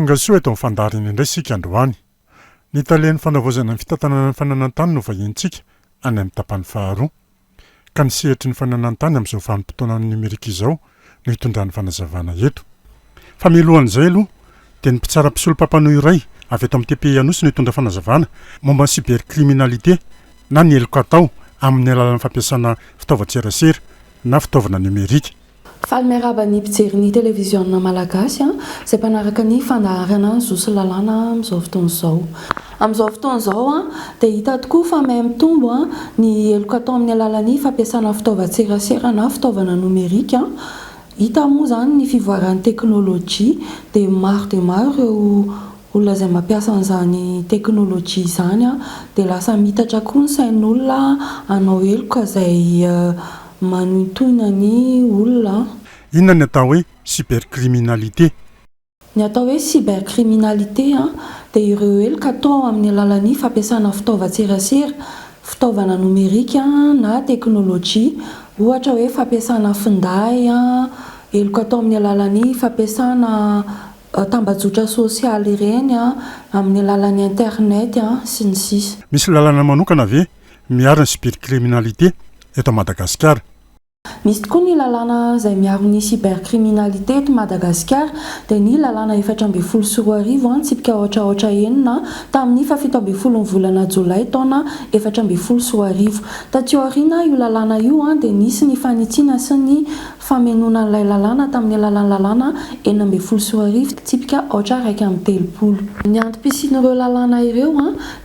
Tonga soa eto amin'ny fandaharana indray isika androany. Ny talen'ny fanavaozana ny fitantanana ny fananan-tany no vahinintsika any amin'ny tapany faharoa. Ka ny sehatry ny fananan-tany amin'izao vanim-potoanan'ny nomerika izao no hitondrany fanazavana eto. Fa mialohan'izay aloha dia ny mpitsara mpisolo mpampanoa iray avy eto amin'ny TPI Anosy no hitondra fanazavana momba ny cybercriminalité na ny heloka atao amin'ny alalan'ny fampiasana fitaovan-tserasera na fitaovana nomerika. Faly miarahaba ny mpijery ny televiziona malagasy izay mpanaraka ny fandaharana Zo sy Lalàna amin'izao fotoana izao. Amin'izao fotoana izao dia hita tokoa fa miha mitombo ny heloka atao amin'ny alalan'ny fampiasana fitaovan-tserasera na fitaovana nomerika. Hita moa izany ny fivoaran'ny teknolojia dia maro dia maro ireo olona izay mampiasa an'izany teknolojia izany dia lasa miitatra koa ny sain'olona hanao heloka izay manohintohina ny olona. Inona ny atao hoe cybercriminalité? Ny atao hoe cybercriminalité dia ireo heloka atao amin'ny alalan'ny fampiasana fitaovan-tserasera, fitaovana nomerika na teknolojia, ohatra hoe fampiasana finday, heloka atao amin'ny alalan'ny fampiasana tambajotra sosialy ireny, amin'ny alalan'ny internet, sy ny sisa. Misy lalana manokana ve miaro ny cybercriminalité eto Madagasikara? Misy tokoa ny lalàna izay miaro ny cybercriminalité eto Madagasikara, dia ny lalàna 2014 tsipika aotra aotra enina tamin'ny fahafito ambin'ny ny volana jolay taona 2014. Taty aoriana io lalàna io dia nisy ny fanitsiana sy ny famenoana an'ilay lalàna tamin'ny alalan'ny lalàna 2016 tsipika aotra 31. Ny antom-pisian'ireo lalàna ireo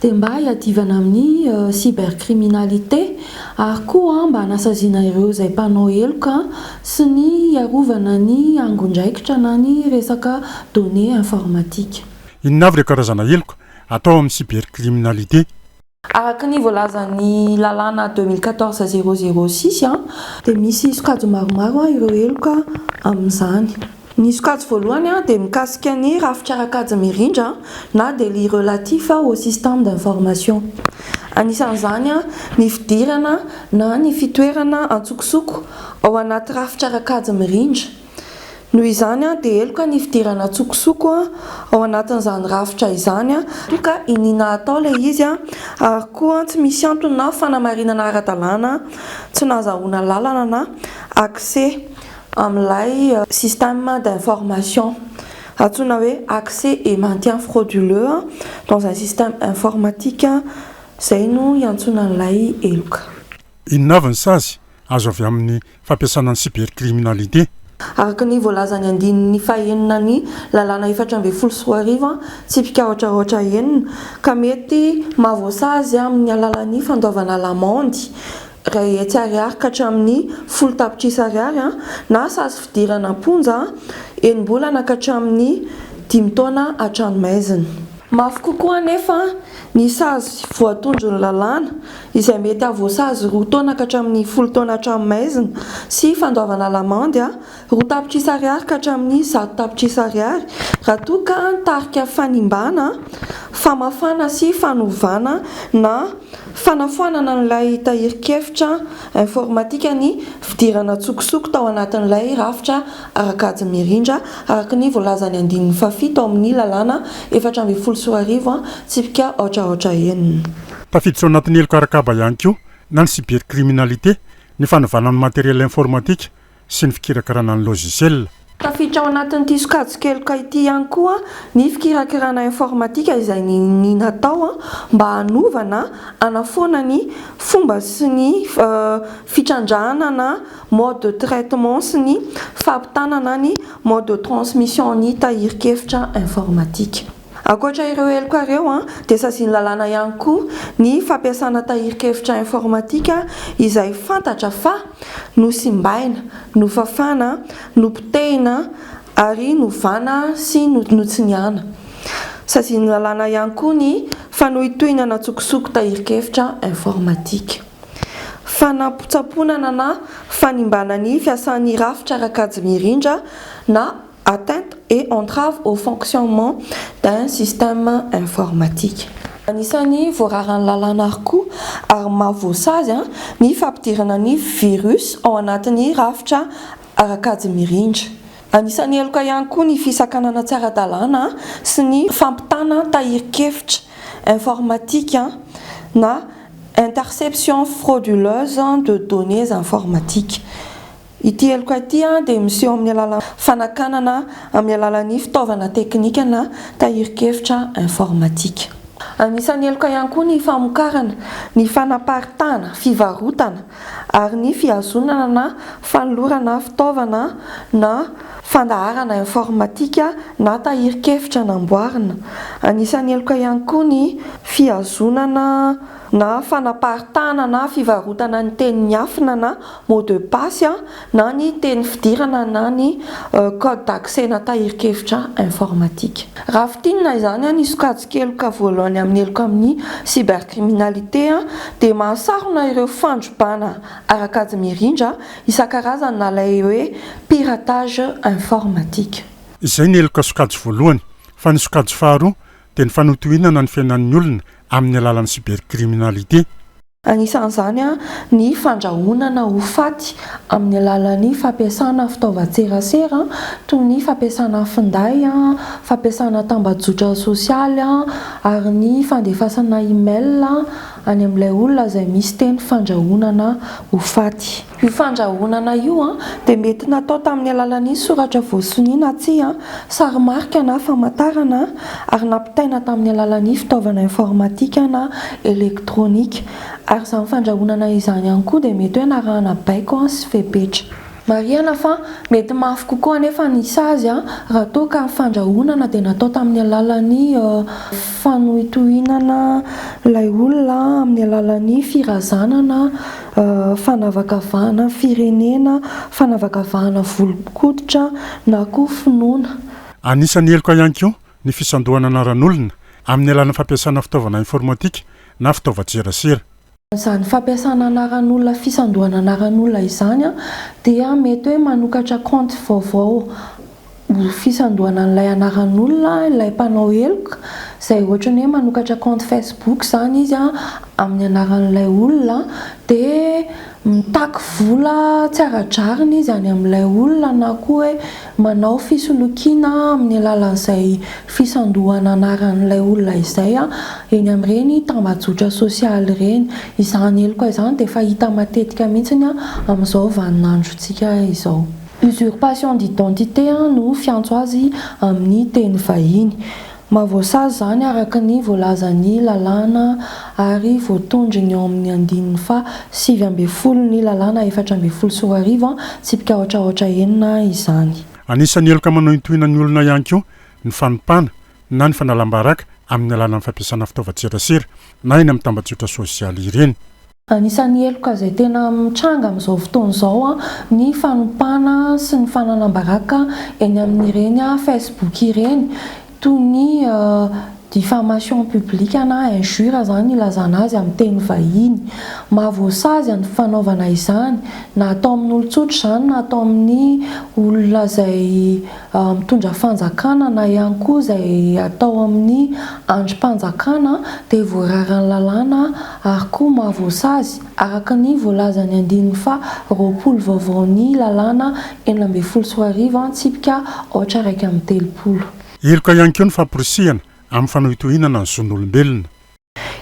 dia mba hiadivana amin'ny cybercriminalité ary koa mba hanasaziana ireo izay mpanao heloka sy ny hiarovana ny angon-draikitra na ny resaka données informatiques. Inona avy ireo karazana heloka atao amin'ny cybercriminalité? Araka ny voalazan'ny lalàna 2014 006 dia misy sokajy maromaro ireo heloka amin'izany. Ny sokajy voalohany dia mikasika ny rafitra ara-kajy mirindra na délit relatif au système d'information. Anisan'izany ny fidirana na ny fitoerana antsokosoko ao anaty rafitra ara-kajy mirindra. Noho izany dia heloka ny fidirana an-tsokosoko ao anatin'izany rafitra izany, toa ka iniana atao ilay izy ary koa tsy misy antony na fanamarinana ara-dalàna tsy nahazahoana lalana na accès amin'ilay système d'information antsoina hoe accès et maintien frauduleux dans un système informatique izay no iantsoana an'ilay heloka. Inona avy ny sazy azo avy amin'ny fampiasana ny cybercriminalité. Araka ny voalazan'ny andininy fahenina ny lalàna 2014 tsipika aotra aotra enina ka mety mahavoasazy amin'ny alalan'ny fandoavana lamandy 100 ariary ka hatramin'ny 10 tapitrisa ariary na sazy fidirana am-ponja enim-bolana ka hatramin'ny dimy taona an-tranomaizina. Mafy kokoa anefa ny sazy voatondron'ny lalàna izay mety hahavoasazy roa taona ka hatramin'ny 10 taona an-tranomaizina sy fandoavana lamandy 2 tapitrisa ariary ka hatramin'ny 100 tapitrisa ariary raha toa ka nitarika fanimbana, famafana sy fanovana na fanafoanana an'ilay tahirin-kevitra informatika ny fidirana an-tsokosoko tao anatin'ilay rafitra ara-kajy mirindra araka ny voalazan'ny andininy fahafito ao amin'ny lalàna 2014 tsipika aotra aotra enina. Tafiditra ao anatin'ny heloka ara-kaba ihany koa na ny cybercriminalité, ny fanovana ny matériel informatique sy ny fikirakirana ny logiciel. Tafiditra ao anatin'ity sokajin-keloka ity ihany koa ny fikirakirana informatika izay niniana atao mba hanovana hanafoana ny fomba sy ny fitrandrahana na mode de traitement sy ny fampitana na ny mode de transmission ny tahirin-kevitra informatika. Ankoatra ireo heloka ireo dia sazian'ny lalàna ihany koa ny fampiasana tahirin-kevitra informatika izay fantatra fa nosimbaina, nofafana, nopotehina ary novana sy notsiniana. Sazian'ny lalàna ihany koa ny fanohintohinana an-tsokosoko tahirin-kevitra informatika. Fanampotsamponana na fanimbana ny fiasan'ny rafitra ara-kajy mirindra na atteinte et entrave au fonctionnement d'un système informatique. Anisan'ny voararan'ny lalàna ary koa ary mahavoasazy ny fampidirana ny virus ao anatin'ny rafitra ara-kajy mirindra. Anisan'ny heloka ihany koa ny fisakanana tsy ara-dalàna sy ny fampitana tahirin-kevitra informatika na interception frauduleuse de données informatiques. Ity heloka ity dia miseho amin'ny alalan'ny fanakanana amin'ny alalan'ny fitaovana teknika na tahirin-kevitra informatika. Anisan'ny heloka ihany koa ny famokarana, ny fanaparitahana, fivarotana ary ny fihazonana na fanolorana fitaovana na fandaharana informatika na tahirin-kevitra namboarina. Anisan'ny heloka ihany koa ny fihazonana na fanaparitahana na fivarotana ny teny miafina na mot de passe na ny teny fidirana na ny code d'accès-na tahirin-kevitra informatika. Raha fintinina izany, ny sokajin-keloka voalohany amin'ny heloka amin'ny cybercriminalité dia mahasarona ireo fandrobana ara-kajy mirindra isan-karazany na ilay hoe piratage informatique. Izay ny heloka sokajy voalohany, fa ny sokajy faharoa dia ny fanotohinana ny fiainan'ny olona amin'ny alalan'ny cybercriminalité. Anisan'izany ny fandrahonana ho faty amin'ny alalan'ny fampiasana fitaovan-tserasera toy ny fampiasana finday, fampiasana tambajotra sosialy ary ny fandefasana email any amin'ilay olona izay misy teny fandrahonana ho faty. Io fandrahonana io dia mety natao tamin'ny alalan'ny soratra voasonia na tsia, sarimarika na famantarana, ary nampitaina tamin'ny alalan'ny fitaovana informatika na elektronika. Ary izany fandrahonana izany ihany koa dia mety hoe narahana baiko sy fepetra. Marihana fa mety mafy kokoa anefa ny sazy raha toa ka ny fandrahonana dia natao tamin'ny alalan'ny fanohintohinana ilay olona amin'ny alalan'ny firazanana fanavakavahana firenena, fanavakavahana volon-koditra na koa finoana. Anisan'ny heloka ihany koa ny fisandohana anaran'olona amin'ny alalan'ny fampiasana fitaovana informatika na fitaovan-tserasera. Izany fampiasana anaran'olona fisandohana anaran'olona izany dia mety hoe manokatra kaonty vaovao ho fisandohana an'ilay anaran'olona ilay mpanao heloka, izay ohatran'ny hoe manokatra kaonty Facebook izany izy amin'ny anaran'ilay olona dia mitaky vola tsy ara-drariny izy any amin'ilay olona na koa hoe manao fisolokiana amin'ny alalan'izay fisandohana anaran'ilay olona izay eny amin'ireny tambajotra sosialy ireny. Izany heloka izany dia fahita matetika mihitsy amin'izao vaninandrontsika izao. Usurpation d'identité no fiantso azy amin'ny teny vahiny. Mahavoasazy izany araka ny voalazan'ny lalàna ary voatondrony ao amin'ny andininy faha 19 ny lalàna 2014 tsipika aotra aotra enina izany. Anisan'ny heloka manohintohina ny olona ihany koa ny fanompana na ny fanalam-baraka amin'ny alalan'ny fampiasana fitaovan-tserasera na eny amin'ny tambajotra sosialy ireny. Anisan'ny heloka izay tena mitranga amin'izao fotoana izao ny fanompana sy ny fanalam-baraka eny amin'ireny Facebook ireny, toy ny diffamation publique na injure izany ilazana azy amin'ny teny vahiny. Mahavoasazy ny fanaovana izany na atao amin'olon-tsotra izany na atao amin'ny olona izay mitondra fanjakana na ihany koa izay atao amin'ny andrim-panjakana dia voararan'ny lalàna ary koa mahavoasazy araka ny voalazan'ny andininy faha 20 vaovaon'ny lalàna 2016 antsipika aotra 31. Heloka ihany koa ny famporisihana amin'ny fanohitohinana ny zon'olombelona.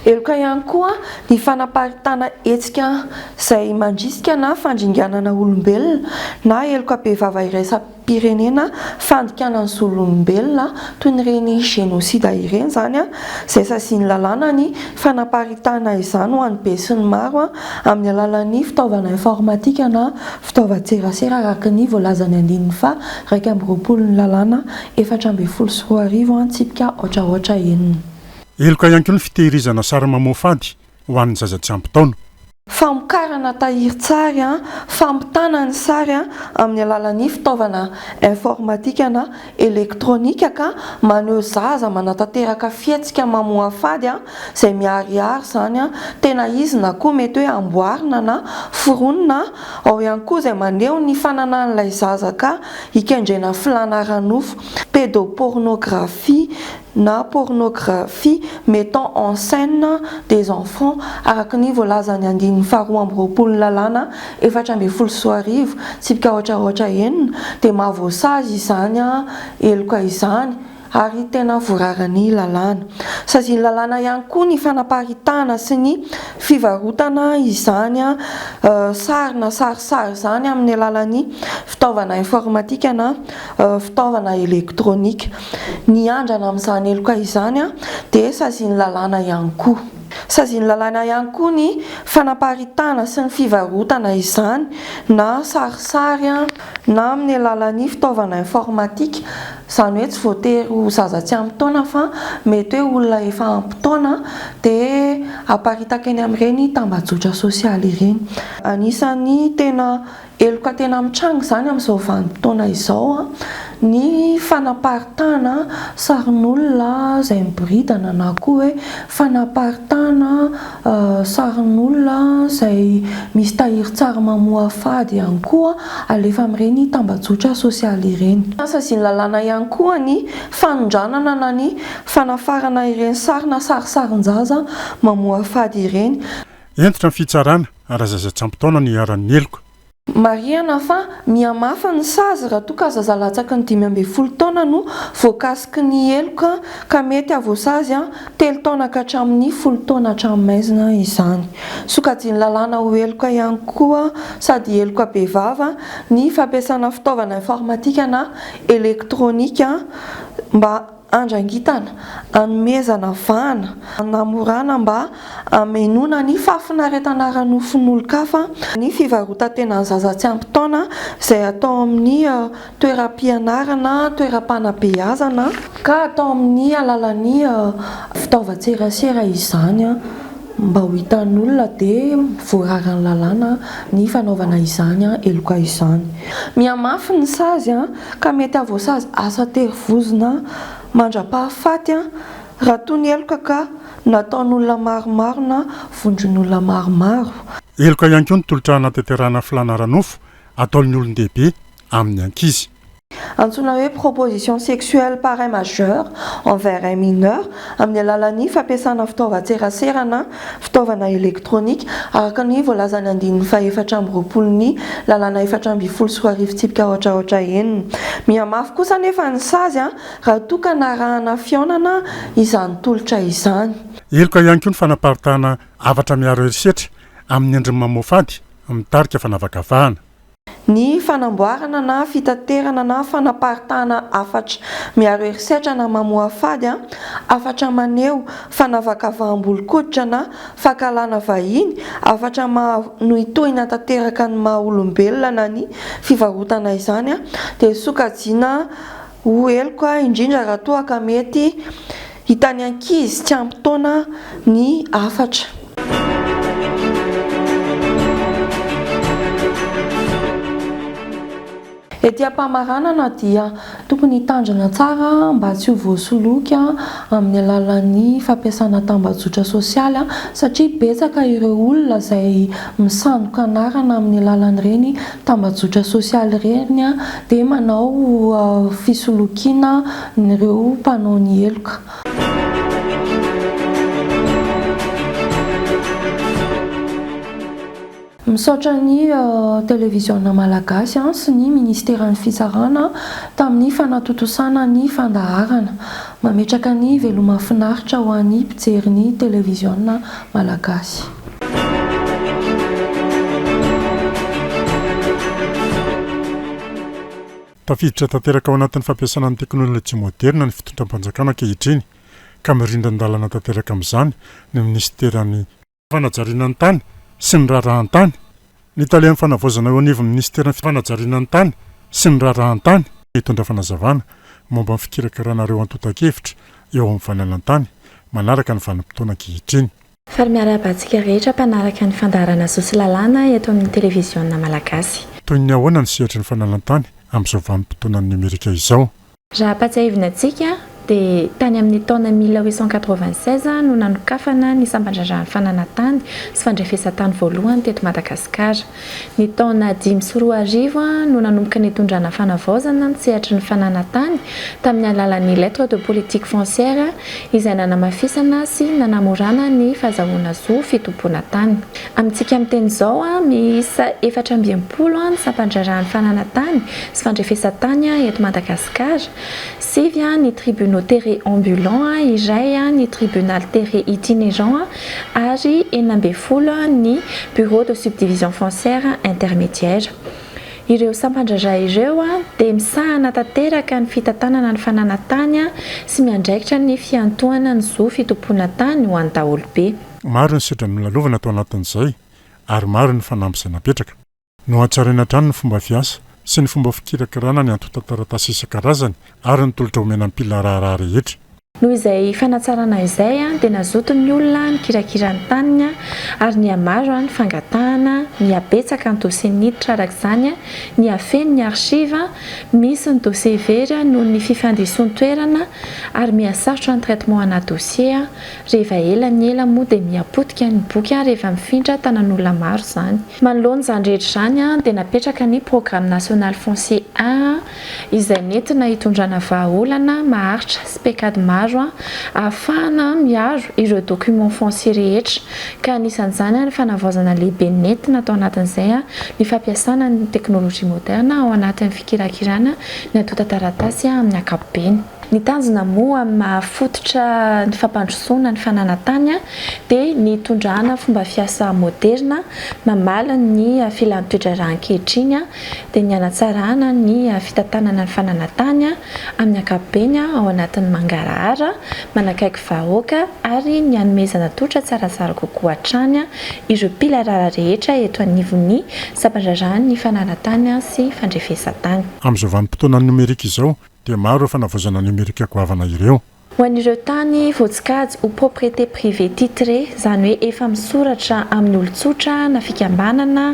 Heloka ihany koa ny fanaparitahana hetsika izay mandrisika na fandringanana olombelona na heloka bevava iraisam-pirenena fandikana ny zon'olombelona toy ny ireny génocide ireny izany izay sazian'ny lalàna ny fanaparitahana izany ho an'ny besinimaro amin'ny alalan'ny fitaovana informatika na fitaovan-tserasera araka ny voalazan'ny andininy faha 21 ny lalàna 2014 antsipika aotra aotra enina. Heloka ihany koa ny fitehirizana sary mamoafady ho an'ny zaza tsy ampy taona. Famokarana tahirin-tsary, fampitana ny sary amin'ny alalan'ny fitaovana informatika na elektronika ka maneho zaza manatanteraka fihetsika mamoafady izay miharihary izany tena izy na koa mety hoe amboarina na foronina, ao ihany koa izay maneho ny fananan'ilay zaza ka ikendrena filàna ara-nofo, pédopornographie. na pornographie mettant en scène des enfants araka ny voalazan'ny andininy faha 22 ny lalàna 2014 tsipika aotra aotra 6 dia mahavoasazy izany heloka izany ary tena voararan'ny lalàna. Sazian'ny lalàna ihany koa ny fanaparitahana sy ny fivarotana izany sary na sarisary izany amin'ny alalan'ny fitaovana informatika na fitaovana elektronika. Ny andrana amin'izany heloka izany dia sazian'ny lalàna ihany koa. Sazian'ny lalàna ihany koa ny fanaparitahana sy ny fivarotana izany na sarisary na amin'ny alalan'ny fitaovana informatika, izany hoe tsy voatery ho zaza tsy ampy taona fa mety hoe olona efa ampy taona dia aparitaka eny amin'ireny tambajotra sosialy ireny. Anisan'ny tena heloka tena mitranga izany amin'izao vanim-potoana izao ny fanaparitahana sarin'olona izay miboridana na koa hoe fanaparitahana sarin'olona izay misy tahirin-tsary mamoafady ihany koa alefa amin'ireny tambajotra sosialy ireny. Sazian'ny lalàna ihany koa ny fanondranana na ny fanafarana ireny sary na sarisarin-jaza mamoafady ireny. Hentitra ny fitsarana raha zaza tsy ampy taona no iharan'ny heloka. Marihana fa mihamafy ny sazy raha toa ka zaza latsaky ny 15 taona no voakasiky ny heloka ka mety hahavoasazy telo taona ka hatramin'ny folo taona an-tranomaizina izany. Sokajian'ny lalàna ho heloka ihany koa sady heloka bevava ny fampiasana fitaovana informatika na elektronika mba handrangitana, hanomezana vahana, hanamorana mba hamenoana ny fahafinaretana ara-nofon'olon-kafa, ny fivarotan-tenan'ny zaza tsy ampy taona izay atao amin'ny toeram-pianarana, toeram-panabeazana, ka atao amin'ny alalan'ny fitaovan-tserasera izany mba ho hitan'olona dia voararan'ny lalàna ny fanaovana izany heloka izany. Mihamafy ny sazy ka mety hahavoasazy asa an-terivozona mandra-pahafaty raha toa ny heloka ka nataon'olona maromaro na vondron'olona maromaro. Heloka ihany koa ny tolotra hanatanterahana filàna ara-nofo ataon'ny olon-dehibe amin'ny ankizy. Antsoina hoe proposition sexuelle par un majeur envers un mineur amin'ny alalan'ny fampiasana fitaovan-tserasera na fitaovana elektronika, araka ny voalazan'ny andininy faha-24 ny Lalàna 2014 tsipika aotra aotra enina. Mihamafy kosa anefa ny sazy raha toa ka narahana fihaonana izany tolotra izany. Heloka ihany koa ny fanaparitahana hafatra miaro herisetra amin'ny endriny mamoafady mitarika fanavakavahana. Ny fanamboarana na fitaterana na fanaparitahana hafatra miaro herisetra na mamoafady, hafatra maneho fanavakavaham-bolon-koditra na fankahalana vahiny, hafatra manohitohina tanteraka ny maha olombelona na ny fivarotana izany dia sokajiana ho heloka indrindra raha toa ka mety hitan'ny ankizy tsy ampy taona ny hafatra. Ety am-pamaranana dia tokony hitandrina tsara mba tsy ho voasoloky amin'ny alalan'ny fampiasana tambajotra sosialy satria betsaka ireo olona izay misandoka anarana amin'ny alalan'ireny tambajotra sosialy ireny dia manao fisolokiana ireo mpanao ny heloka. Misaotra ny Televiziona Malagasy sy ny Ministeran'ny Fitsarana tamin'ny fanatontosana ny fandaharana. Mametraka ny veloma finaritra ho an'ny mpijery ny Televiziona Malagasy. Tafiditra tanteraka ao anatin'ny fampiasana ny teknolojia moderina ny fitondram-panjakana ankehitriny, ka mirindran-dalana tanteraka amin'izany ny minisiteran'ny. Fanajariana ny tany sy ny raharahan-tany, ny talen'ny fanavaozana eo anivon'ny minisiteran'ny Fanajariana ny tany sy ny raharahan-tany. Hitondra fanazavana momba ny fikirakirana ireo antontan-kevitra eo amin'ny fananan-tany manaraka ny vanim-potoana ankehitriny. Faly miarahaba antsika rehetra mpanaraka ny fandaharana Zo sy Lalàna eto amin'ny Televiziona Malagasy. Toy ny ahoana ny sehatry ny fananan-tany amin'izao vanim-potoanan'ny nomerika izao? Raha ampatsiahivina antsika dia tany amin'ny taona 1896 no nanokafana ny sampan-draharahan'ny fananan-tany sy fandrefesan-tany voalohany teto Madagasikara. Ny taona 2005 no nanomboka nitondrana fanavaozana ny sehatry ny fananan-tany tamin'ny alalan'ny Lettre de politique foncière izay nanamafisana sy nanamorana ny fahazahoana zo fitompoana tany. Amintsika miteny izao, miisa 64 ny sampan-draharahan'ny fananan-tany sy fandrefesan-tany eto Madagasikara, sivy ny tribunaux terres ambulants, iray ny tribunal terres itinerant ary 16 ny bureau de subdivision foncière intermédiaire. Ireo sampan-draharaha ireo dia misahana tanteraka ny fitantanana ny fananan-tany sy miandraikitra ny fiantohana ny zo fitompoana tany ho an'ny daholobe. Maro ny sedra nolalovana tao anatin'izay ary maro ny fanamby izay napetraka. Nohatsaraina hatrany ny fomba fiasa sy ny fomba fikirakirana ny antontan-taratasy isan-karazany ary ny tolotra omena ny mpila raharaha rehetra. Noho izay fanatsarana izay dia nazoto ny olona nikirakira ny taniny ary nihamaro ny fangatahana, nihabetsaka ny dosie niditra araka izany, nihafeno ny archive, misy ny dosie very noho ny fifandisoan-toerana ary mihasarotra ny traitement ana dosie, rehefa ela ny ela moa dia mihapotika ny boky rehefa mifindra tanan'olona maro izany. Manoloana izany rehetra izany dia napetraka ny Programme National Foncier I, izay nentina hitondrana vahaolana maharitra sy paikady maro ahafahana miaro ireo documents fonciers rehetra ka anisan'izany ny fanavaozana lehibe nentina tao anatin'izay ny fampiasana ny teknolojia moderna ao anatin'ny fikirakirana ny antontan-taratasy amin'ny ankapobeny. Ny tanjona moa amin'ny maha fototra ny fampandrosoana ny fananan-tany dia ny hitondrana fomba fiasa moderna mamaly ny filan'ny toe-draharaha ankehitriny dia ny hanatsarana ny fitantanana ny fananan-tany amin'ny ankapobeny ao anatin'ny mangarahara, manakaiky vahoaka ary ny hanomezana tolotra tsaratsara kokoa hatrany ireo mpila raharaha rehetra eto anivon'ny sampan-draharahan'ny fananan-tany sy fandrefesan-tany. Amin'izao vanim-potoanan'ny nomerika izao dia maro ireo fanavaozana nomerika goavana ireo. Ho an'ireo tany voatsikajy ho propriété privée titrée, izany hoe efa misoratra amin'ny olon-tsotra na fikambanana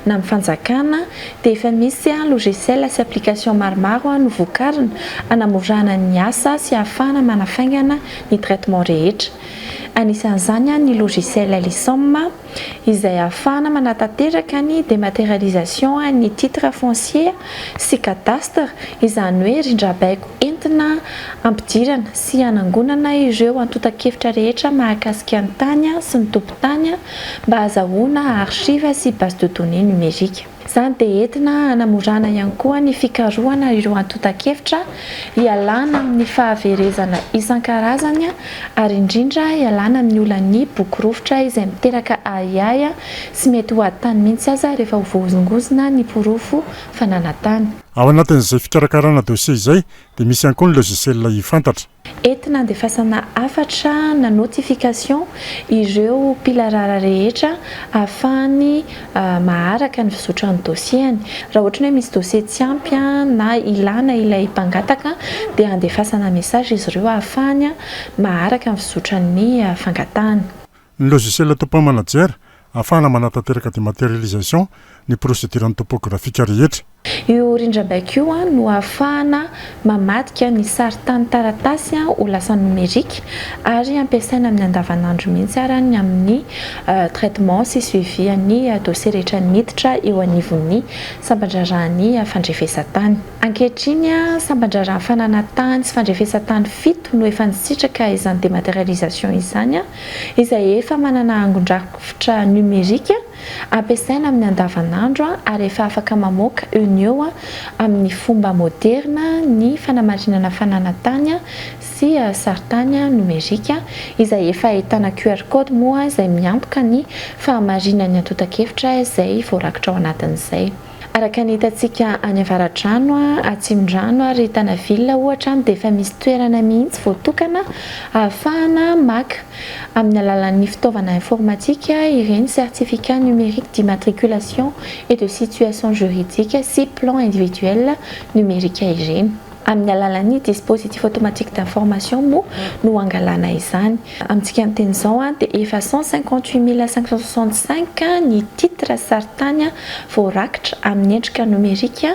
na amin'ny fanjakana, dia efa misy logiciel sy application maromaro novokarina hanamorana ny asa sy hahafahana manafaingana ny traitement rehetra. Anisan'izany ny logiciel Lisom izay ahafahana manatanteraka ny dématérialisation ny titre foncier sy cadastre, izany hoe rindrambaiko entina hampidirana sy hanangonana ireo antontan-kevitra rehetra mahakasika ny tany sy ny tompon-tany mba hazahoana archive sy base de données numérique. Izany dia entina hanamorana ihany koa ny fikarohana ireo antontan-kevitra, hialana amin'ny fahaverezana isan-karazany ary indrindra hialana amin'ny olan'ny boky rovitra izay miteraka ahiahy sy mety ho ady tany mihitsy aza rehefa ho voahozongozona ny porofo fananan-tany. Ao anatin'izay fikarakarana dossier izay dia misy ihany koa ny logiciel i-fantatra. Entina andefasana hafatra na notification ireo mpila raharaha rehetra ahafahany maharaka ny fizotran'ny dossier-ny. Raha ohatra ny hoe misy dossier tsy ampy na ilana ilay mpangataka dia andefasana message izy ireo ahafahany maharaka ny fizotran'ny fangatahany. Ny logiciel Topo Manager ahafahana manatanteraka dématérialisation ny procédure topographique rehetra. Io rindrambaiko io no ahafahana mamadika ny sarintany taratasy ho lasa nomerika ary ampiasaina amin'ny andavanandro mihitsy ara ny amin'ny traitement sy suivi ny dossier rehetra miditra eo anivon'ny sampan-draharahan'ny fandrefesan-tany. Ankehitriny, sampan-draharahan'ny fananan-tany sy fandrefesan-tany fito no efa nisitraka izany dématérialisation izany, izay efa manana angon-drafitra nomerika ampiasaina amin'ny andavanandro ary efa afaka mamoaka eo no eo amin'ny fomba moderina ny fanamarinana fananan-tany sy sarintany nomerika izay efa ahitana QR code moa izay miantoka ny fahamarinan'ny antontan-kevitra izay voarakitra ao anatin'izay. Araka ny hitantsika any Avaradrano, Atsimondrano ary Tanaville ohatra dia efa misy toerana mihitsy voatokana ahafahana maka amin'ny alalan'ny fitaovana informatika ireny certificat numérique d'immatriculation et de situation juridique sy plan individuel numérique ireny. Amin'ny alalan'ny dispositif automatique d'information moa no angalana izany. Amintsika miteny izao dia efa 158 565 ny titre sarintany voarakitra amin'ny endrika nomerika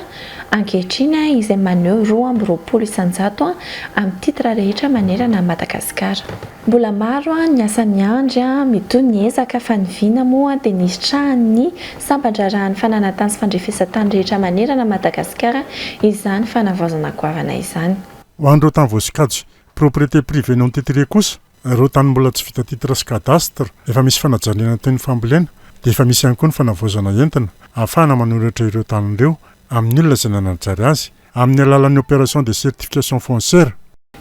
ankehitriny izay maneho 22% amin'ny titre rehetra manerana an'i Madagasikara. Mbola maro ny asa miandry, mitohy ny ezaka fa ny vina moa dia ny hisitrahan'ny sampan-draharahan'ny fananantany sy fandrefesan-tany rehetra manerana an'i Madagasikara izany fanavaozana goavana izany. Ho an'ireo tany voasokajy propriété privée non titrée kosa, ireo tany mbola tsy vita titre sy cadastre, efa misy fanajariana toy ny fambolena, dia efa misy ihany koa ny fanavaozana entina ahafahana manoratra ireo tany ireo amin'ny olona izay nanajary azy amin'ny alalan'ny opération de certification foncière.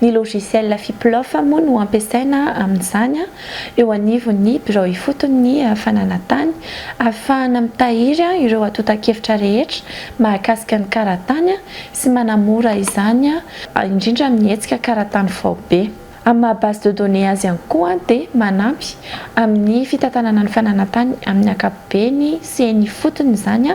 Ny logiciel Fiplof moa no ampiasaina amin'izany eo anivon'ny birao ifoton'ny fananantany ahafahana mitahiry ireo antontan-kevitra rehetra mahakasika ny karatany sy manamora izany indrindra amin'ny hetsika karatany faobe. Amin'ny maha base de données azy ihany koa dia manampy amin'ny fitantanana ny fananantany amin'ny ankapobeny sy eny ifotony izany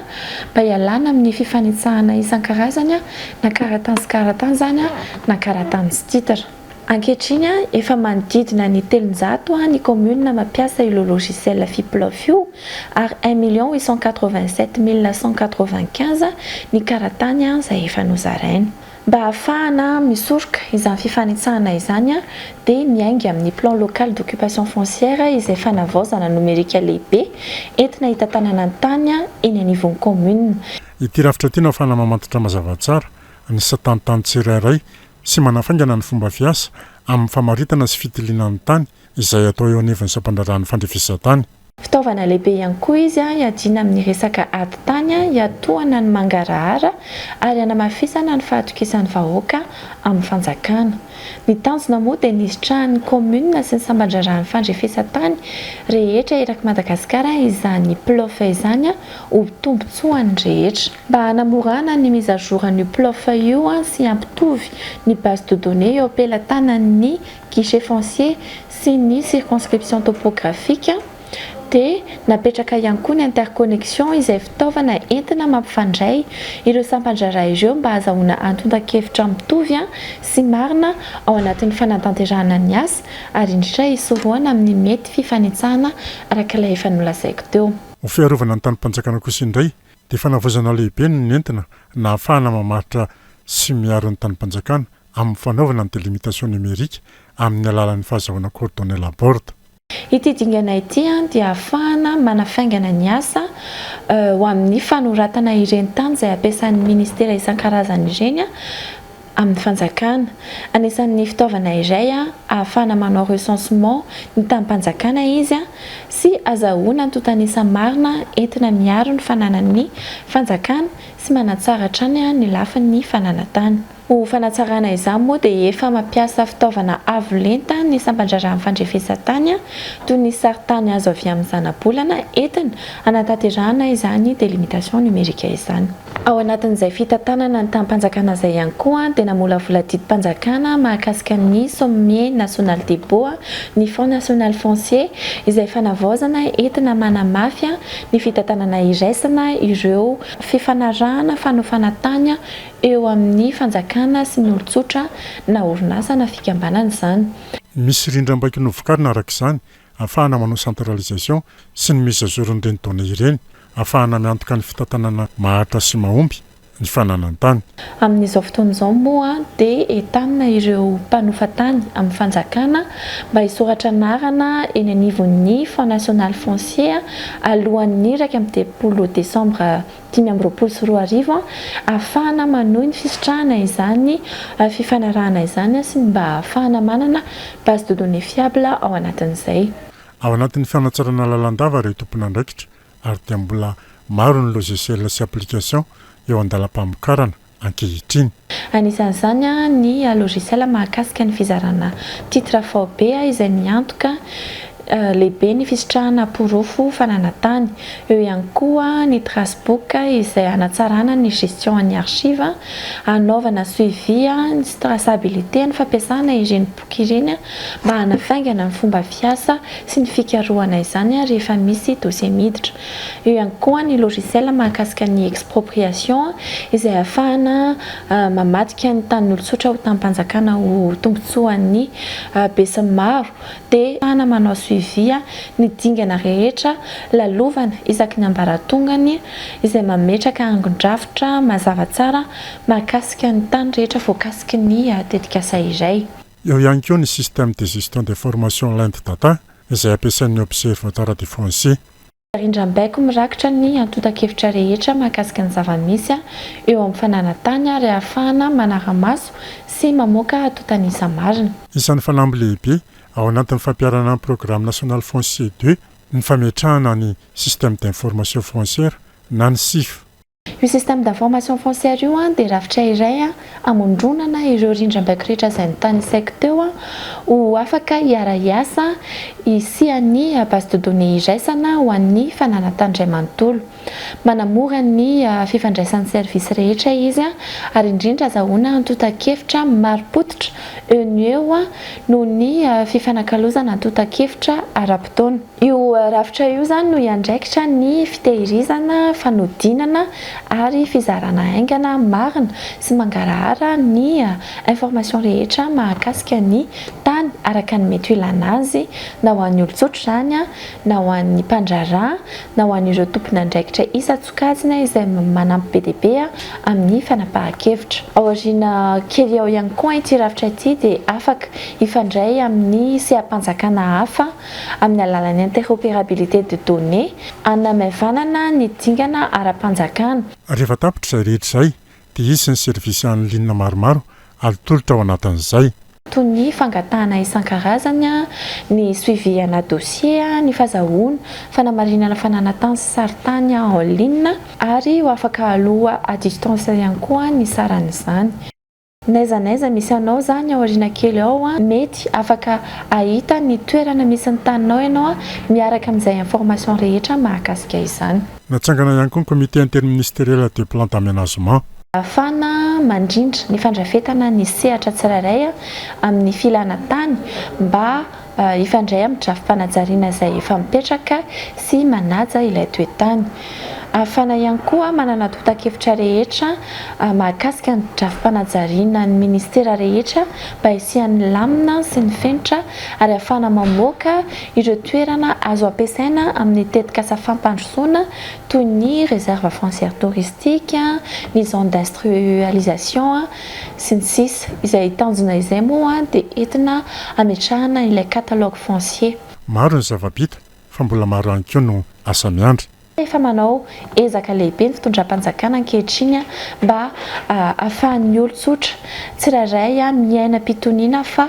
mba hialana amin'ny fifanitsahana isan-karazany na karatany sy karatany izany na karatany sy titre. Ankehitriny efa manodidina ny 300 ny commune mampiasa io logiciel Fiplof io ary un million huit cent quatre-vingt-sept mille cent quatre-vingt-quinze ny karatany izay efa nozaraina. Mba hahafahana misoroka izany fifanitsahana izany dia miainga amin'ny Plan local d'occupation foncière izay fanavaozana nomerika lehibe entina hitantanana ny tany eny anivon'ny kaominina. Ity rafitra ity no ahafahana mamantatra mazava tsara ny satan-tany tsirairay sy manafaingana ny fomba fiasa amin'ny famaritana sy fitiliana ny tany izay atao eo anivon'ny sampandraharahan'ny fandrefesan-tany. Fitaovana lehibe ihany koa izy hiadiana amin'ny resaka ady tany, hiatohana ny mangarahara ary hanamafisana ny fahatokisan'ny vahoaka amin'ny fanjakana. Ny tanjona moa dia ny hisitrahan'ny kaominina sy ny samban-draharahan'ny fandrefesan-tany rehetra erak'i Madagasikara izany PLOF izany ho tombontsoan'ny rehetra. Mba hanamorana ny mise à jour an'io PLOF io sy hampitovy ny base de données eo am-pelatanan'ny guichet foncier sy ny circonscription topographique dia napetraka ihany koa ny interconnexion izay fitaovana entina mampifandray ireo sampan-draharaha ireo mba hazahoana antontan-kevitra mitovy sy marina ao anatin'ny fanatanterahana ny asa ary indrindra hisorohana amin'ny mety fifanitsahana araka ilay efa nolazaiko teo. Ho fiarovana ny tanim-panjakana kosa indray dia fanavaozana lehibe no nentina nahafahana mamaritra sy miaro ny tanim-panjakana amin'ny fanaovana ny délimitation numérique amin'ny alalan'ny fahazahoana coordonnées Laborde. Ity dingana ity dia ahafahana manafaingana ny asa ho amin'ny fanoratana ireny tany izay ampiasan'ny ministera isan-karazany ireny amin'ny fanjakana. Anisan'ny fitaovana iray ahafahana manao recensement ny tanim-panjakana izy sy azahoana antontan'isa marina entina miaro ny fananan'ny fanjakana sy manatsara hatrany ny lafiny fananan-tany. Ho fanatsarana izany moa dia efa mampiasa fitaovana avo lenta ny sampan-draharahan'ny fandrefesan-tany toy ny sarintany azo avy amin'ny zanabolana entina hanatanterahana izany délimitation numérique izany. Ao anatin'izay fitantanana ny tanim-panjakana izay ihany koa dia namolavola didim-panjakana mahakasika ny Sommier national des baux ny Fonds national foncier izay fanavaozana entina manamafy ny fitantanana iraisana ireo fifanarahana fanofana tany eo amin'ny fanjakana sy ny olon-tsotra na orinasa na fikambanana izany. Misy rindrambaiko novokarina araka izany ahafahana manao centralisation sy ny mise à jour n'ireny données ireny ahafahana miantoka ny fitantanana maharitra sy mahomby ny fananan-tany. Amin'izao fotoana izao moa dia entanina ireo mpanofa tany amin'ny fanjakana mba hisoratra anarana eny anivon'ny Fonds national foncier alohan'ny 31 desambra 2025 ahafahana manohy ny fisitrahana izany fifanarahana izany sy ny mba ahafahana manana base de données fiable ao anatin'izay. Ao anatin'ny fanatsarana lalandava ireo tompon'andraikitra ary dia mbola maro ny logiciel sy application eo an-dalam-pamokarana ankehitriny. Anisan'izany ny logiciel mahakasika ny fizarana titre faobe izay miantoka lehibe ny fisitrahana porofo fananan-tany. Eo ihany koa ny Tracebook izay hanatsarana ny gestion an'ny archive, hanaovana suivi ny traçabilité ny fampiasana ireny boky ireny mba hanafaingana ny fomba fiasa sy ny fikarohana izany rehefa misy dossier miditra. Eo ihany koa ny logiciel mahakasika ny expropriation izay ahafahana mamadika ny tanin'olon-tsotra ho tanim-panjakana ho tombontsoan'ny besinimaro dia ahafahana manao suivi ny dingana rehetra lalovana isaky ny ambaratongany izay mametraka angon-drafitra mazava tsara mahakasika ny tany rehetra voakasiky ny tetikasa iray. Eo ihany koa ny Système de gestion d'information Land Data izay ampiasain'ny Observatoire du foncier. Rindrambaiko mirakitra ny antontan-kevitra rehetra mahakasika ny zava-misy eo amin'ny fananan-tany ary ahafahana manara-maso sy mamoaka antontan'isa marina. Isan'ny fanamby lehibe ao anatin'ny fampiharana ny Programme National Foncier ii ny fametrahana ny Système d'information foncière na ny SIF. Io Système d'information foncière io dia rafitra iray hamondronana ireo rindrambaiko rehetra izay notanisaiko teo ho afaka hiara-hiasa hisian'ny base de données iraisana ho an'ny fananan-tany iray manontolo. Manamora ny fifandraisan'ny services rehetra izy ary indrindra azahoana antontan-kevitra marim-pototra eo no eo noho ny fifanakalozana antontan-kevitra ara-potoana. Io rafitra io izany no hiandraikitra ny fitehirizana, fanodinana ary fizarana haingana, marina sy mangarahara ny information rehetra mahakasika ny tany araka ny mety ho ilana azy na ho an'ny olon-tsotra izany na ho an'ny mpandraharaha na ho an'ireo tompon'andraikitra isan-tsokajiny izay manampy be dia be amin'ny fanapahan-kevitra. Aoriana kely ao ihany koa ity rafitra ity dia afaka hifandray amin'ny seha-panjakana hafa amin'ny alalan'ny interopérabilité de données, hanamaivanana ny dingana ara-panjakana. Rehefa tapitra izay rehetra izay dia hisy ny service en ligne maromaro atolotra ao anatin'izay. Toy ny fangatahana isan-karazany, ny suivi ana dossier, ny fazahoana fanamarinana fananan-tany sy sarintany en ligne ary ho afaka aloa à distance ihany koa ny saran'izany. N'aiza n'aiza misy anao zany ao aoriana kely ao an, mety afaka ahita ny toerana misy ny taninao ianao an, miaraka amin'izay information rehetra mahakasika izany. Natsangana ihany koa ny Comité interministériel de plan d'aménagement. Ahafahana mandrindra ny fandrafetana ny sehatra tsirairay amin'ny filana tany mba hifandray amin'ny drafi-panajariana izay efa mipetraka sy manaja ilay toe-tany. Ahafahana ihany koa manana antontan-kevitra rehetra mahakasika ny drafi-panajariana ny minisitera rehetra mba hisian'ny lamina sy ny fenitra ary ahafahana mamoaka ireo toerana azo ampiasaina amin'ny tetikasa fampandrosoana toy ny réserve foncière touristique, ny zone d'instrualisation sy ny sisa Izay tanjona izay moa dia entina hametrahana ilay catalogue foncier. Maro ny zava-bita fa mbola maro ihany koa no asa miandry. Efa manao ezaka lehibe ny fitondram-panjakana ankehitriny mba hahafahan'ny olon-tsotra tsirairay miaina am-pitoniana fa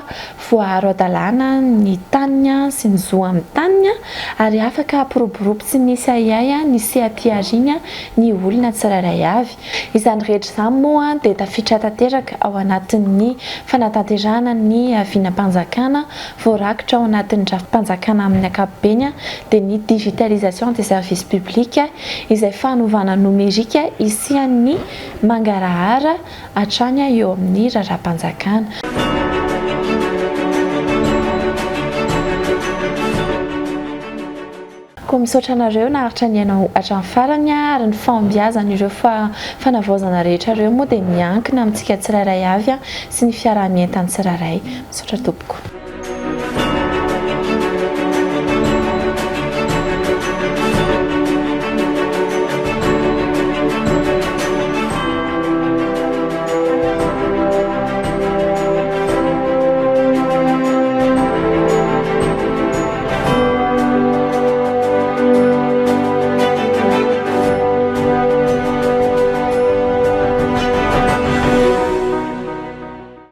voaaro adalàna ny taniny sy ny zo amin'ny taniny ary afaka hampiroborobo tsy misy ahiahy ny seha-pihariany ny olona tsirairay avy. Izany rehetra izany moa dia tafiditra tanteraka ao anatin'ny fanatanterahana ny vinam-panjakana voarakitra ao anatin'ny drafi-panjakana amin'ny ankapobeny dia ny digitalisation des services publics izay fanovana nomerika hisian'ny mangarahara hatrany eo amin'ny raharaham-panjakana. Koa misaotra anareo naharitra nihaino hatramin'ny farany ary ny fahombiazan'ireo fanavaozana rehetra ireo moa dia miankina amintsika tsirairay avy sy ny fiaraha-mientan'ny tsirairay. Misaotra tompoko.